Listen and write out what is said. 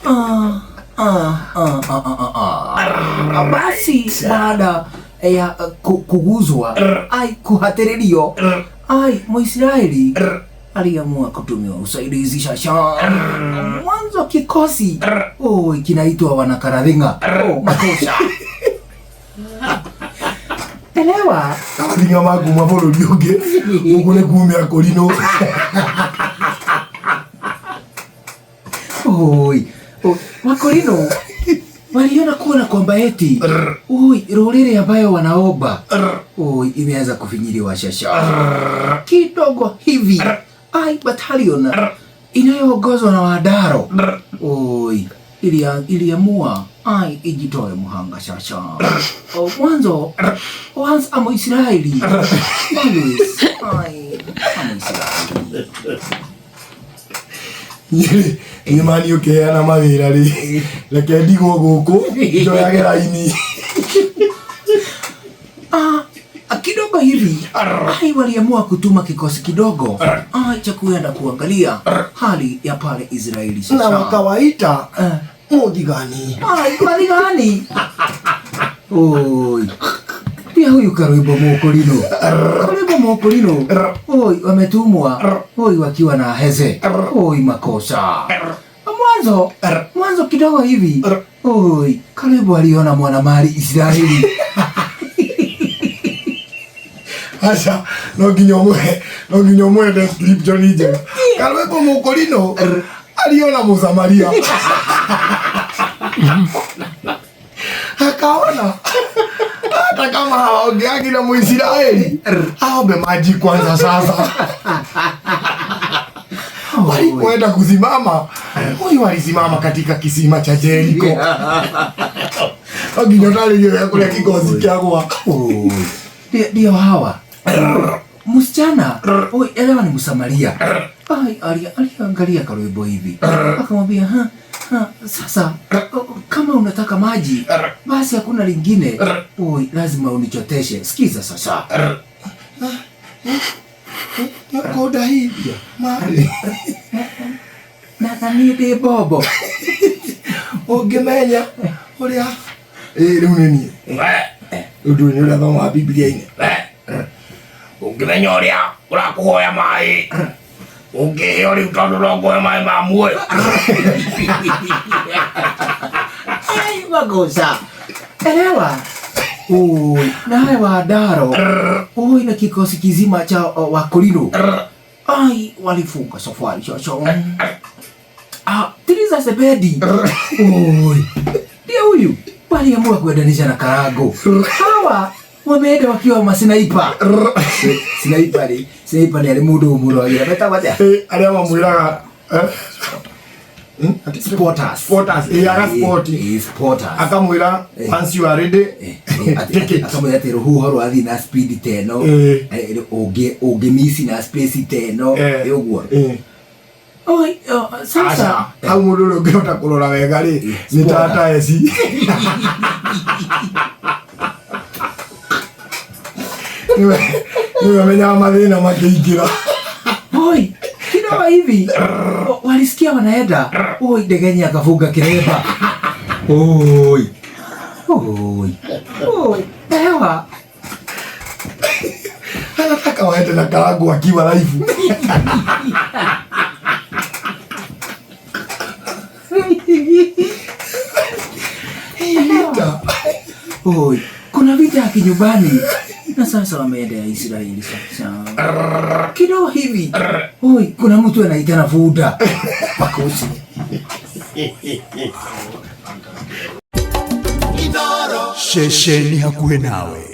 Ah, ah, ah, ah, ah, ah, ah. Basi baada ya kuguzwa ai kuhatiririo ai Mwisraeli aliamua kutumiwa usaidizi shasha. Mwanzo kikosi oi kinaitwa wanakaradhinga. Oh, makosa. Elewa. Karathinga makuma bũrũri ũngĩ gũkũ nĩ kumia kũrinũ. Oi, oi, Wakorino waliona kuona kwamba eti oi rũrĩrĩ ambayo wanaomba oi imeanza kufinyiliwa shasha kidogo hivi ai battalion inayoongozwa na Wadaro oi iliamua ai ijitoe muhanga shasha. O, mwanzo once amo Israeli always ai amo Israeli. Niĩ niĩ mani ũkĩheana mawĩra rĩ, reke ndigwo gũkũ njoyage raini. Ah, kidogo hivi ai waliamua kutuma kikosi kidogo cha kuenda kuangalia hali ya pale Israeli Na sasa. wakawaita Eh. muthigani. Ai, mathigani. Oi. Pia huyu Karwimbo Mokorino. Karwimbo Mokorino. Oi, wametumwa. Oi, wakiwa na Heze. Oi, makosa. Mwanzo, mwanzo kidogo hivi. Oi, Karwimbo aliona mwanamali Israeli. Aca no nginya ũmũhe, no nginya ũmũhe description njega. Karwĩmbo Mũkorino aliona Mũsamaria akaona hata kama hawaongeagi na Muisraeli aombe maji kwanza. Sasa walipoenda kusimama, huyu alisimama katika kisima cha Jericho. No nginya ũtarĩrie wega kũrĩa kikosi kĩagwa. Oi. Ndio hawa. Msichana, oi, elewa ni Msamaria. Ai, aliangalia Karwimbo hivi. Akamwambia, ha, ha, sasa kama unataka maji basi hakuna lingine. Oi, lazima unichoteshe. Sikiza sasa. Nĩũkũndahithia maĩ. Na niĩ ndĩ bobo. Ũngĩmenya ũrĩa ĩ rĩu nĩ niĩ rĩu ndũĩ nĩ ũrĩa thomaga Bibilia-inĩ. Ũngĩmenya ũrĩa ũrakũhoya maĩ ũngĩheo rĩu tondũ no ngũhe maĩ ma muoyo. Ai, makosa. Elewa. Oi, naye Wadaro. Oi, na kikosi kizima cha Wakorino. Ai, walifunga safari shosho. Ah, Tiriza Sebedi. Oi. Ndio huyu. Waliamua kuendanisha na Karago. Hawa wameenda wakiwa masinaipa. Sinaipa ni, sinaipa ni ali mundu umurogira. Betagwo atia? Arĩa mamwĩraga Spotters. Spotters, aga spot. Spotters. Akamwĩra once you are ready take it. Akamwĩra atĩ rũhuho rwathiĩ na speed ta ĩno, ũngĩmici na space ta ĩno, ũguo. Oi, sasa. Aca, hau mũndũ ũrĩa ũngĩhota kũrora wega rĩ, nĩ Spotter. tata eci. Nĩwe ũmenyaga mathĩna makĩingĩra. Oi, kidogo hivi walisikia wanaenda. Oi, Ndegenyi akafunga kiremba. Oi. Oi. Oi, hewa. Anataka waende na Karangu akiwa live. Vita. Oi, kuna vita ya kinyumbani. Na sasa wameenda ya Israeli sasa. Kidogo hivi. Oi, kuna mtu anaitana Vuda. Makosi. Ceceni hakuhĩ nawe.